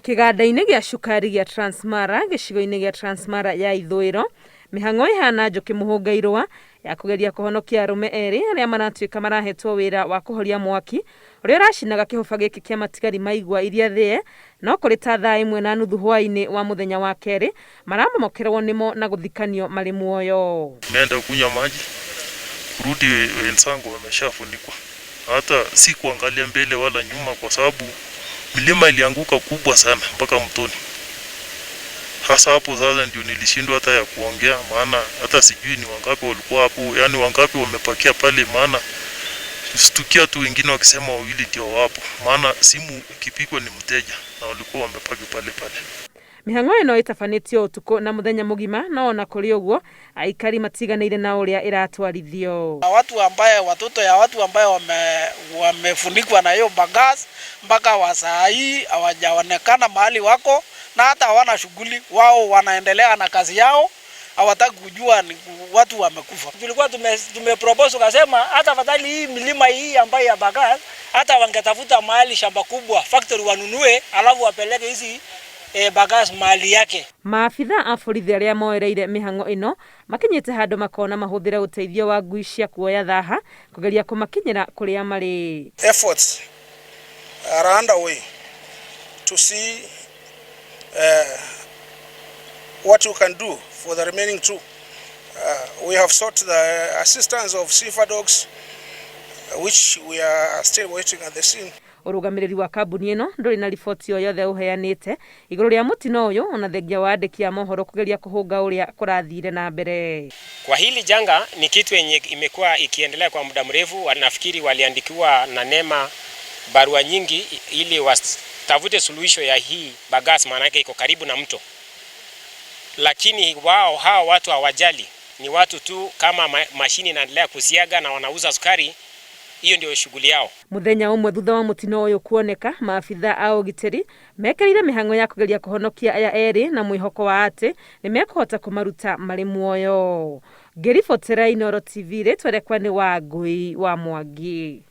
Kĩganda-inĩ gĩa cukari gĩa Transmara gĩcigo-inĩ gĩa Transmara ya ithũĩro, mĩhang'o ĩhana njũkĩ mũhũnga irũa ya kũgeria kũhonokia arũme erĩ arĩa maratuĩka marahetwo wĩra wa kũhoria mwaki ũrĩa ũracinaga kĩhũba gĩkĩ kĩa matigari ma igwa iria thĩe no kũrĩ ta thaa ĩmwe na nuthu hwaĩ-inĩ wa mũthenya wa kerĩ maramomokerwo nĩmo na gũthikanio marĩ muoyo. Nimeenda kunywa maji, kurudi wenzangu wameshafunikwa. Hata si kuangalia mbele wala nyuma, kwa sababu milima ilianguka kubwa sana mpaka mtoni. Hasa hapo sasa ndio nilishindwa hata ya kuongea, maana hata sijui ni wangapi walikuwa hapo, yani wangapi wamepakia pale, maana stukia tu wengine wakisema wawili ndio wapo, maana simu ikipigwa ni mteja na walikuwa wamepaki pale pale. Mĩhang'o ĩno ĩtabanĩtio ũtukũ na mũthenya mũgima no ona kũrĩ ũguo aikari matiganĩire na ũrĩa ĩratwarithio. Watu ambaye watoto ya watu ambaye wamefunikwa na hiyo bagasse mpaka wa saa hii hawajaonekana mahali wako, na hata hawana shughuli wao, wanaendelea na kazi yao, hawataki kujua ni watu wamekufa. Tulikuwa tumepropose tukasema hata afadhali hii milima hii ambayo ya bagasse, hata wangetafuta mahali shamba kubwa factory wanunue, alafu wapeleke hizi bagasse mahali yake. Maabitha a borithi arĩa moereire mĩhang'o ĩno makinyĩte handũ makona mahũthĩre ũteithio wa ngui cia kuoya thaha kũgeria kũmakinyĩra kũrĩa marĩ. Efforts are underway to see what we can do for the remaining two. We have sought the assistance of sniffer dogs, which we are still waiting at the scene. Ũrũgamĩrĩri wa kambuni ĩno ndũrĩ na riboti o yothe ũheanĩte igũrũ rĩa mũtino ũyũ ona thengia wa andĩki a mohoro kũgeria kũhũnga ũrĩa kũrathire na mbere. Kwa hili janga ni kitu yenye imekuwa ikiendelea kwa muda mrefu. Nafikiri waliandikiwa na NEMA barua nyingi ili watafute suluhisho ya hii bagasse, maana yake iko karibu na mto, lakini wao hawa watu hawajali, ni watu tu kama mashini inaendelea kusiaga na wanauza sukari, hiyo ndio shughuli yao. Muthenya ũmwe thutha wa mũtino ũyũ kuoneka, maabitha a ũgitĩri mekĩrĩire mĩhang'o ya kũgeria kũhonokia aya erĩ na mwĩhoko wa atĩ nĩmekũhota kũmaruta marĩ muoyo. Ngĩribotera Inooro TV, rĩtwa rĩakwa nĩ Wangui wa Mwangi.